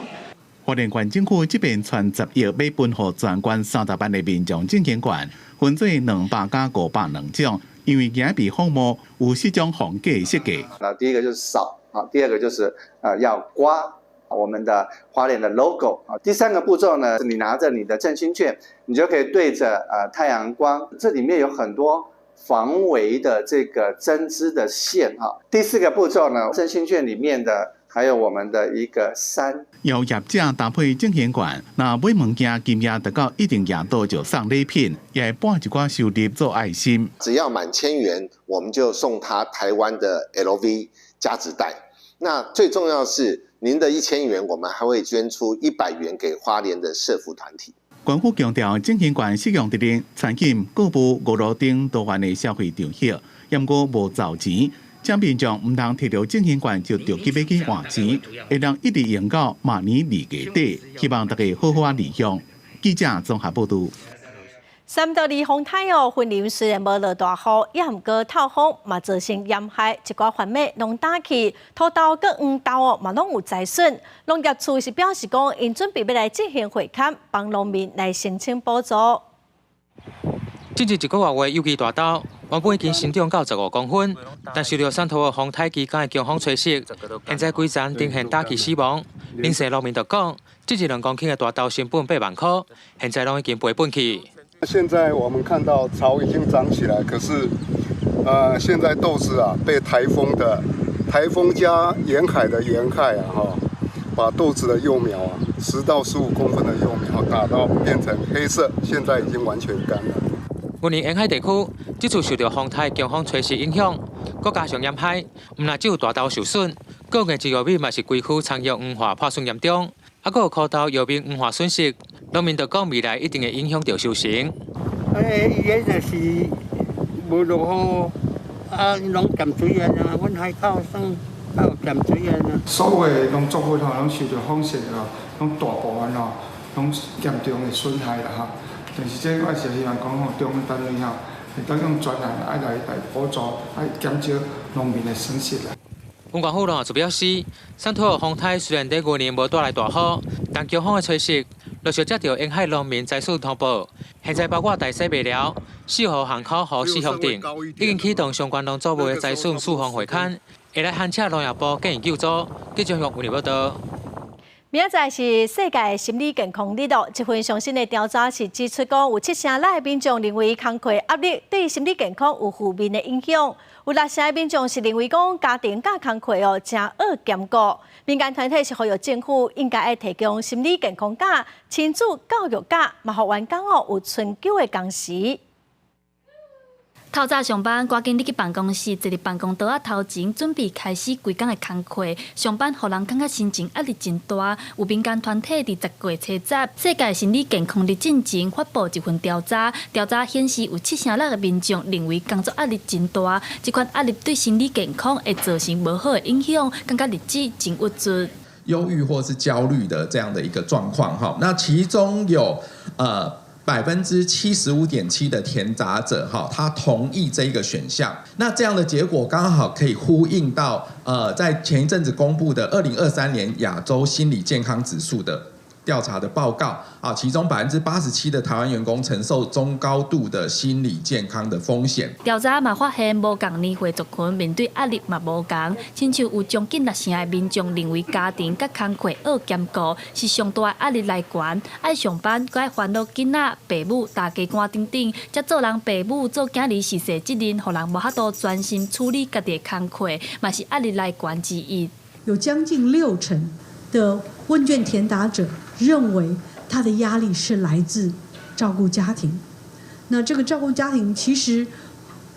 花蓮縣政府這邊傳10億欲分予全縣30萬的民眾振興券，分做200佮500兩種，因為驚被仿冒，有四種防假設計。那第一個就是掃啊，第二個就是要刮我們的花蓮的 logo 啊，第三個步驟呢，你拿着你的振興券，你就可以對着太陽光，這裡面有很多防偽的這個針織的線哈。第四個步驟呢，振興券裡面的還有我們的一個山。由業者搭配振興券，若買物件金額達到一定額度就送禮品，也會撥一寡收入做愛心。只要滿1000元，我們就送他台灣的 LV 家值袋。那最重要是，您的1000元，我們還會捐出100元給花蓮的社福團體。縣府強調，振興券適用佇咧餐飲、購物、娛樂等多元的消費場合，毋過無找錢，請民眾毋通提著振興券就著急欲去換錢，會當一直用到明年2月底，希望大家好好仔利用。記者綜合報導。三多利風颱哦，雲林雖然無落大雨，也毋過透風嘛造成鹽害，一寡番麥攏焦去，土豆佮黃豆哦嘛攏有災損。農業處是表示講，𪜶準備欲來進行會勘，幫農民來申請補助。進前一個外月有機大豆原本已經生長到15公分，但受著三號風颱期間的強風吹襲，現在規層呈現焦去死亡。林姓農民就講，這一2公頃的大豆成本8萬箍，現在攏已經賠本去。現在我們看到草已經長起來，可是，現在豆子啊被颱風加沿海的鹽害啊，哈，把豆子的幼苗啊，10到15公分的幼苗打到變成黑色，現在已經完全乾了。雲林沿海地區這次受著風颱強風吹襲影響，閣加上鹽害，毋但只有大豆受損，個月玉米嘛是規區蔥葉黃化破損嚴重，猶閣有苦豆葉面黃化損失，農民就講未來一定會影響著收成。哎，伊个就是無落雨，啊，攏鹹水啊，阮海口算較有鹹水啊。所有的農作物吼，攏受著風蝕吼，攏大部分吼，攏嚴重的損害啦吼。但是這我是希望講吼，中央單位吼，會當用專案愛來補助，愛減少農民的損失啦。文管府就表示，山土風颱雖然佇牛年無帶來大雨，但強風的吹襲，陸續接著沿海農民災損通報。現在包括大洗麥寮、四湖巷口和四鄉鎮，已經啟動相關農作物的災損預防會勘，會來函請農業部建議救助。記者用報道。明仔載是世界心理健康日咯，這份上新的調查是指出講，有76%的民眾認為工課壓力對心理健康有負面的影響，有6成的民眾是認為講家庭佮工課哦誠愛兼顧。民間團體是呼籲政府應該愛提供心理健康假、親子教育假，嘛予員工哦有春休的工時。透早上班，趕緊入去辦公室，坐佇辦公桌仔頭前，準備開始規工的工課。上班予人感覺心情壓力真大。有民間團體佇10月初十，世界心理健康日進前發布一份調查，調查顯示有76%的民眾認為工作壓力真大，這款壓力對心理健康會造成無好的影響，感覺日子真鬱卒。憂鬱或是焦慮的這樣的一個狀況，哈，那其中有75.7%的填答者，哈，他同意這一個選項。那這樣的結果剛好可以呼應到，在前一陣子公布的2023年亞洲心理健康指數的調查的報告，啊，其中87%的台灣員工承受中高度的心理健康的風險。調查嘛發現，無仝年歲族群面對壓力嘛無仝，親像有將近6成的民眾認為家庭佮工課愛兼顧是上大的壓力來源，愛上班，閣愛煩惱囡仔、爸母、大家官等等，才做人爸母做囝兒實際責任，予人無法度專心處理家己的工課，嘛是壓力來源之一。有將近6成的問卷填答者認為他的壓力是來自照顧家庭。那這個照顧家庭，其實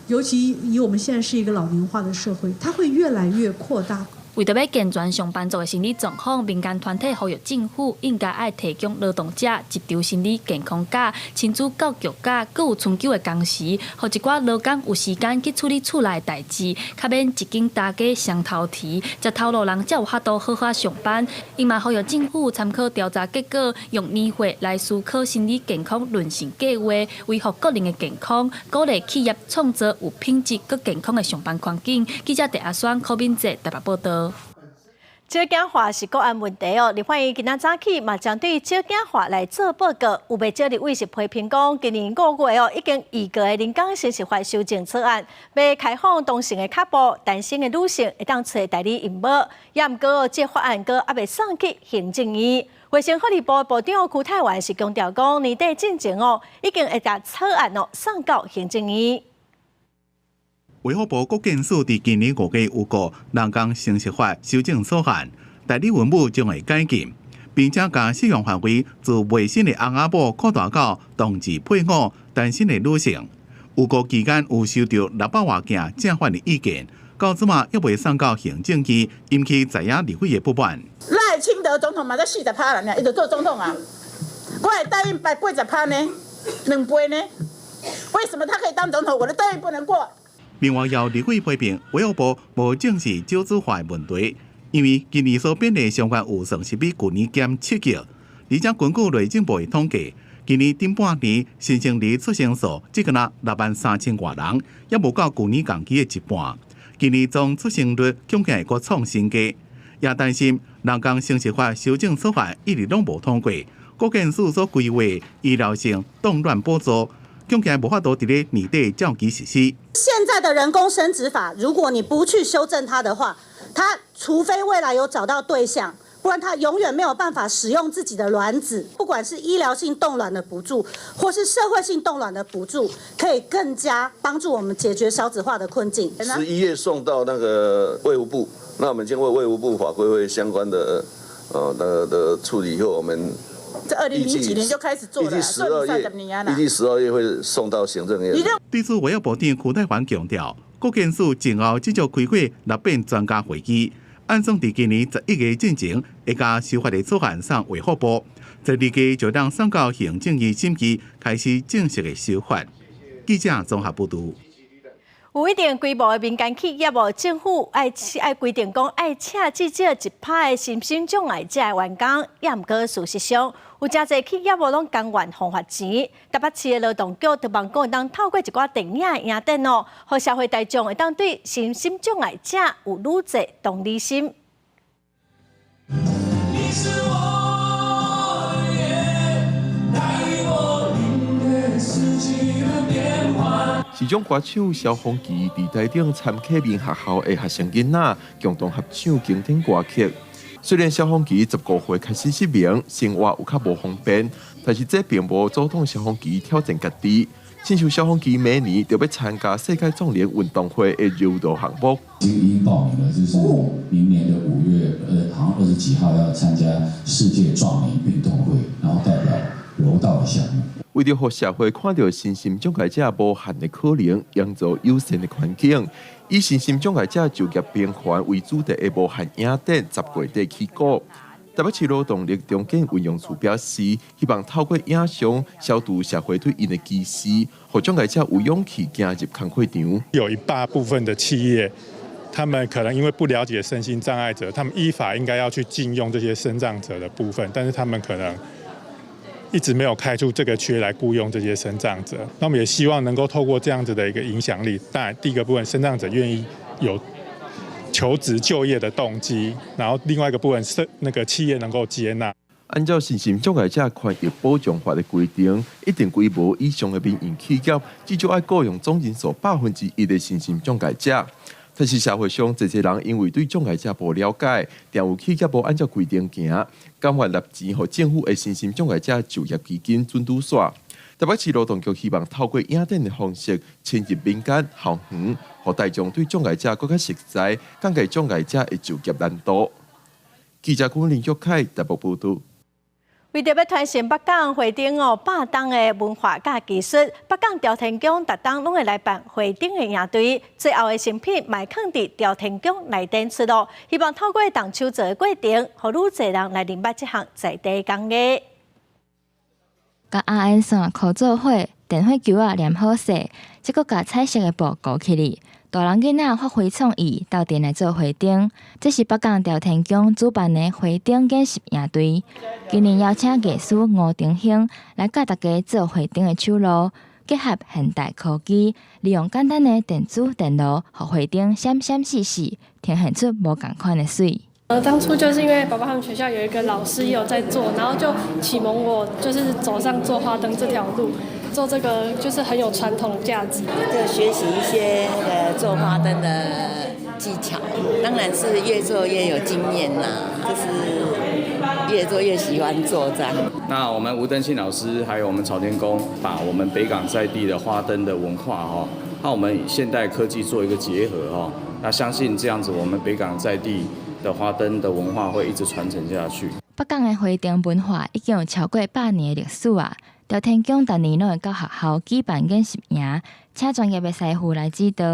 尤其以我們現在是一個老齡化的社會，它會越來越擴大。為著欲健全上班族的心理狀況，民間團體呼籲政府應該愛提供勞動者一張心理健康假、親子教育假，閣有春休的工時，予一寡勞工有時間去處理厝內代誌，較免一間大家雙頭提，食頭路人才有法度好好上班。伊嘛呼籲政府參考調查結果，用年歲來思考心理健康韌性計劃，維護個人的健康，鼓勵企業創造有品質閣健康的上班環境。記者鄭阿雙、柯敏哲台北報道。少子化是國安問題哦。立法院今仔早起嘛，針對少子化來做報告，有袂少立委是批評講，今年5月哦，已經預告的人工生殖法修正草案，欲開放同性的腳步，單身的女性會當揣代理孕母，也毋過這法案閣猶未送去行政院。衛生福利部部長邱泰源是強調講，年底進前哦，已經會共草案哦送到行政院。衛福部國健署佇今年5月預告人工生殖法修正草案，代理孕母將會解禁，並且將適用範圍自未生的翁仔某擴大到同志配偶、單身的女性。預告期間有收到600外件正反的意見，到這馬猶未送到行政院，引起在野立委的不滿。賴清德總統嘛，才40趴啦，伊就做總統啊。我的代孕排80趴呢，2倍呢？為什麼他可以當總統，我的代孕不能過？另外，有立委批評衛福部無正視少子化的問題，因為今年所編的相關預算是比舊年減7億，而且根據內政部的統計，今年頂半年新生兒出生數只敢若6萬3千外人，猶無到舊年同期的一半。今年總出生率恐驚會閣創新低，也擔心人工生殖法修正草案一直攏無通過，國健署所規劃醫療性凍卵補助，恐驚無法度佇咧年底照期實施。現在的人工生殖法，如果你不去修正它的話，它除非未來有找到對象，不然他永遠沒有辦法使用自己的卵子。不管是醫療性凍卵的補助，或是社會性凍卵的補助，可以更加幫助我們解決少子化的困境。11月送到那個衛福部，那我們經過衛福部法規會相關的那個的處理以後，我們這20零幾年就開始做了，預計12月，預計12月會送到行政院。對此，衛福部長邱泰源強調，國健署靜候這就開過六遍專家會議，按算佇今年11月進前，會共修法的草案送衛福部，12月就當送到行政院審議，開始正式的修法。記者綜合報導。有一定規模的民間企業哦，政府愛愛規定講愛請至少1%的身心障礙者的員工，也毋過事實上，有誠濟企業哦攏甘願予罰錢。台北市的勞動局就望講會當透過一寡電影的影展哦，予社會大眾會當對身心障礙者有愈濟同理心。你是我的眼，帶我領略四季的變幻。時裝歌手蕭芳琪佇台頂參啟明學校的學生囡仔共同合唱經典歌曲。雖然蕭芳琪15歲開始失明，生活有較無方便，但是這並無阻擋蕭芳琪挑戰家己。親像蕭芳琪明年就欲參加世界壯年運動會的柔道項目。已經報名了，就是明年的5月，好像20幾號要參加世界壯年運動會，然後代表柔道的項目。為著予社會看著身心障礙者無限的可能，營造友善的環境，以身心障礙者就業平權為主題的無限影展10月底起鼓。台北市勞動力重建運用處表示，希望透過影像消除社會對𪜶的歧視，予障礙者有勇氣行入工課場。有一大部分的企業，他們可能因為不了解身心障礙者，他們依法應該要去進用這些身障者的部分，但是他們可能一直沒有開出這個缺來僱用這些身障者。那我們也希望能夠透過這樣子的一個影響力，當然第一個部分，身障者願意有求職就業的動機，然後另外一個部分是那個企業能夠接納。按照身心障礙者權益保障法的規定，一定規模以上的民營企業，至少愛僱用總人數1%的身心障礙者。但是社會上濟濟人因為對障礙者無了解，定有企業無按照規定行，甘願納錢予政府的身心障礙者就業基金準拄煞。台北市勞動局希望透過影展的方式，深入民間校園，予大眾對障礙者閣較熟悉，降低障礙者的就業難度。記者郭林玉凱台北報導。為著欲傳承北港花燈哦，百冬的文化佮技術，北港朝天宮逐冬攏會來辦花燈的營隊，最後的成品嘛囥佇朝天宮內展出咯。希望透過動手做的過程，予愈濟人來認捌這項在地工藝。共紅煙線箍做伙，電火球仔黏好勢，這閣共彩色的布糊起來。大人囡仔發揮創意，鬥陣來做花燈。這是北港朝天宮主辦的花燈研習營隊，今年邀請藝師吳長興來教大家做花燈的手路，結合現代科技，利用簡單的電子電路，予花燈閃閃爍爍，呈現出無仝款的媠。當初就是因為爸爸他們學校有一個老師也有在做，然後就啟蒙我，就是走上做花燈這條路。做這個就是很有傳統價值，就學習一些那個做花燈的技巧，當然是越做越有經驗啦，就是越做越喜歡做這樣。那我們吳登慶老師還有我們朝天宮，把我們北港在地的花燈的文化哈，和我們現代科技做一個結合哈，那相信這樣子，我們北港在地的花燈的文化會一直傳承下去。北港的花燈文化已經有超過100年的歷史啊！朝天宮逐年攏會到學校舉辦研習營，請專業的師傅來指導。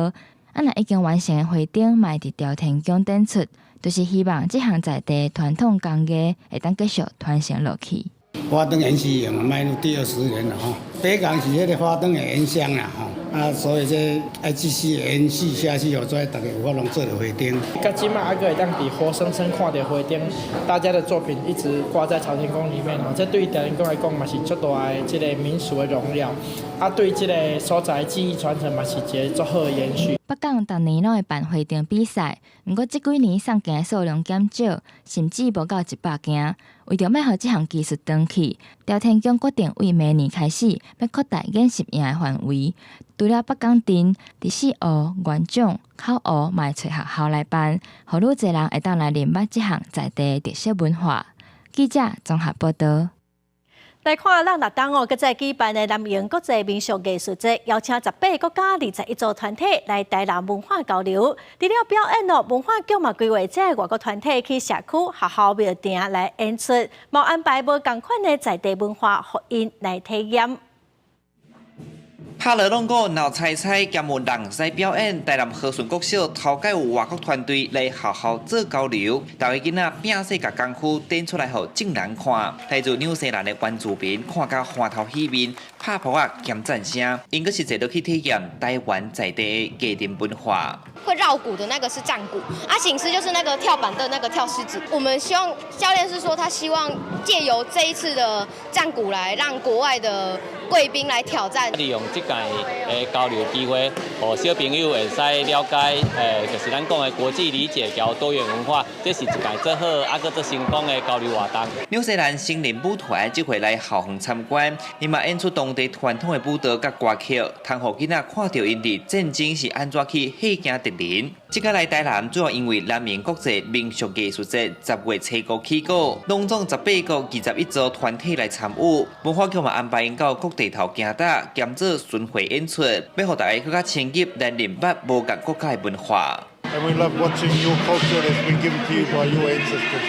啊，若已經完成的花燈，嘛會佇朝天宮展出，就是希望這項在地傳統工藝會當繼續傳承落去。花燈研習營邁入第20年了吼，北港是彼個花燈的原鄉啦吼，啊，所以這愛繼續延續下去，予做大家有法攏做著花燈。到這擺猶閣會當佇活生生看著花燈，大家的作品一直掛在朝天宮裡面哦，這對朝天宮來講嘛是足大的這個民俗的榮耀，啊，對這個所在技藝傳承嘛是一個足好的延續。北港逐年攏會辦花燈比賽，毋過這幾年送件的數量減少，甚至無夠100件。為著欲予這項技術長去，朝天宮決定為明年開始欲擴大研習營的範圍。除了北港鎮，佇四湖、元長、口湖嘛會揣學校來辦，予愈濟人會當來認捌這項在地的特色文化。記者綜合報導。來看咱六冬哦，閣再舉辦的南瀛國際民俗藝術節，邀請18個國家21組團體來台南文化交流。除了表演哦，文化局嘛規劃這个外國團體去社區、學校、廟埕來演出，嘛安排無仝款的在地文化，予𪜶來體驗。拍鑼弄鼓鬧彩彩，兼有人狮表演。台南和順國小頭擺有外國團隊來學校做交流，逐个囡仔摒細共功夫展出來予眾人看。來自紐西蘭的原住民看甲歡頭喜面，拍噗仔兼讚聲，𪜶閣實際落去體驗台灣在地的家庭文化。會繞鼓的那個是戰鼓，啊，醒獅就是那個跳板凳那個跳獅子。我們希望教練是說，他希望借由這一次的戰鼓來讓國外的貴賓來挑戰。利用這屆的交流機會，予小朋友會使了解，就是咱講的國際理解佮多元文化，這是一屆最好、啊，閣最成功的交流活動。紐西蘭森林舞團這回來校園參觀，𪜶嘛演出當地傳統的舞蹈佮歌曲，通予囡仔看著𪜶佇戰爭是按怎去嚇驚敵人。這擺來台南主要因為南寧國際民俗藝術節10月初5起鼓，攏總18國21組團體來參與。文化局嘛安排𪜶到各地頭行踏，兼做巡迴演出，欲予大家閣較深入來認捌無仝國家的文化。 And we love watching your culture that's been given to you by your ancestors.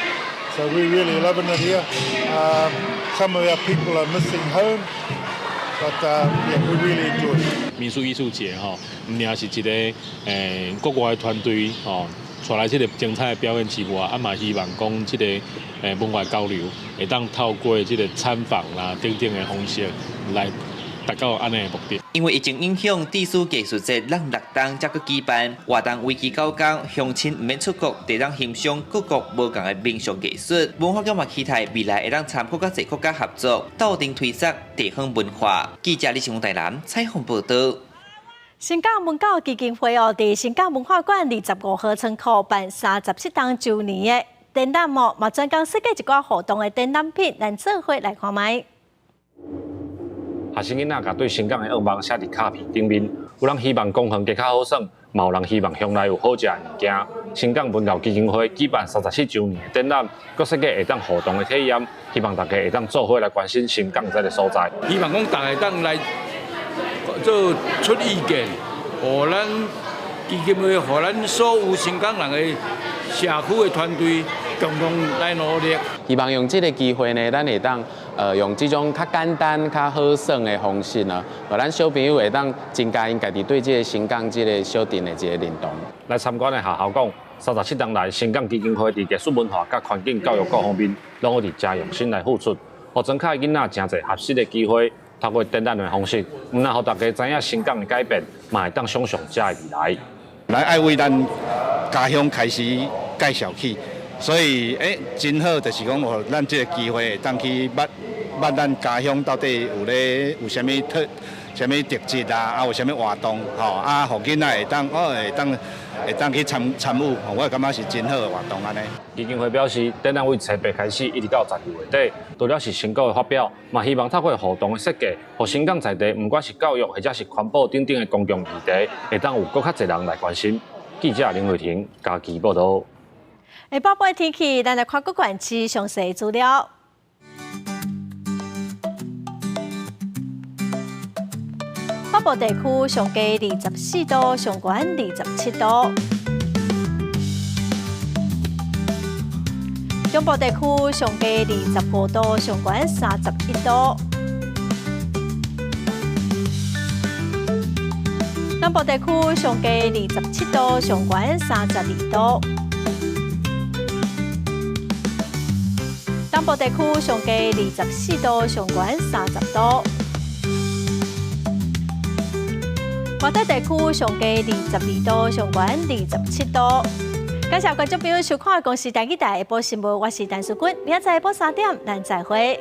So we're really loving it here. Some of our people are missing home, but yeah, we really enjoy it. 民俗藝術節吼，毋爾是一個國外的團隊吼，帶來這个精彩的表演之外，啊嘛希望講這個文化交流會當透過這個參訪啦等等的方式來達到按呢的目的。因為疫情影響，地書藝術節咱六冬才閣舉辦，活動為期9工，鄉親毋免出國，就當欣賞各國無仝的民俗藝術。文化局嘛期待未來會當參各較濟國家合作，鬥陣推廣地方文化。記者李新台南採訪報導。新港文教基金會哦，佇新港文化館25號倉庫辦37週年的展覽哦，嘛專工設計一寡互動的展覽品，咱做伙來看覓。學生囡仔共對新港的願望寫佇卡片頂面，有人希望公園加較好耍，嘛有人希望鄉內有好食的物件。新港文教基金會舉辦37週年的展覽，閣設計會當互動的體驗，希望大家會當做伙來關心新港這个所在。希望講大家當來做出意見，予咱基金會，予咱所有新港人的社區的團隊共同來努力。希望用這个機會呢，咱會當用這種較簡單、較好耍的方式呢，予咱小朋友會當增加𪜶家己對這个新港這个小鎮的一个認同。來參觀的學校講，37冬來，新港基金會佇藝術文化佮環境教育各方面，攏有佇誠用心來付出，予莊跤的囡仔誠濟學習的機會。透過展覽的方式，毋但予大家知影新港的改變，嘛會當想像遮的未來。咱愛為咱家鄉開始介紹起，所以真好，就是講予咱這个機會，會當去捌捌咱家鄉到底有咧有啥物特、啥物特質啊，啊有啥物活動，吼啊，予囡仔會當哦會當會當去參參與，我感覺是真好的活動按呢。基金會表示，展覽為初八開始，一直到12月底，除了是成果的發表，嘛希望透過互動的設計，予新港在地，毋管是教育或者是環保等等的公共議題，會當有閣較濟人來關心。記者林慧婷嘉義報導。下晡晡天氣，咱來看各縣市詳細資料。北部地區上低24度，上懸27度。中部地區上低25度，上懸31度。南部地區上低27度，上懸32度。東部地區上低24度，上懸30度。外島地區上低22度，上懸27度。感謝觀眾朋友收看《公視台語台》下晡新聞，我是陳淑君，明仔載下晡3點，咱再會。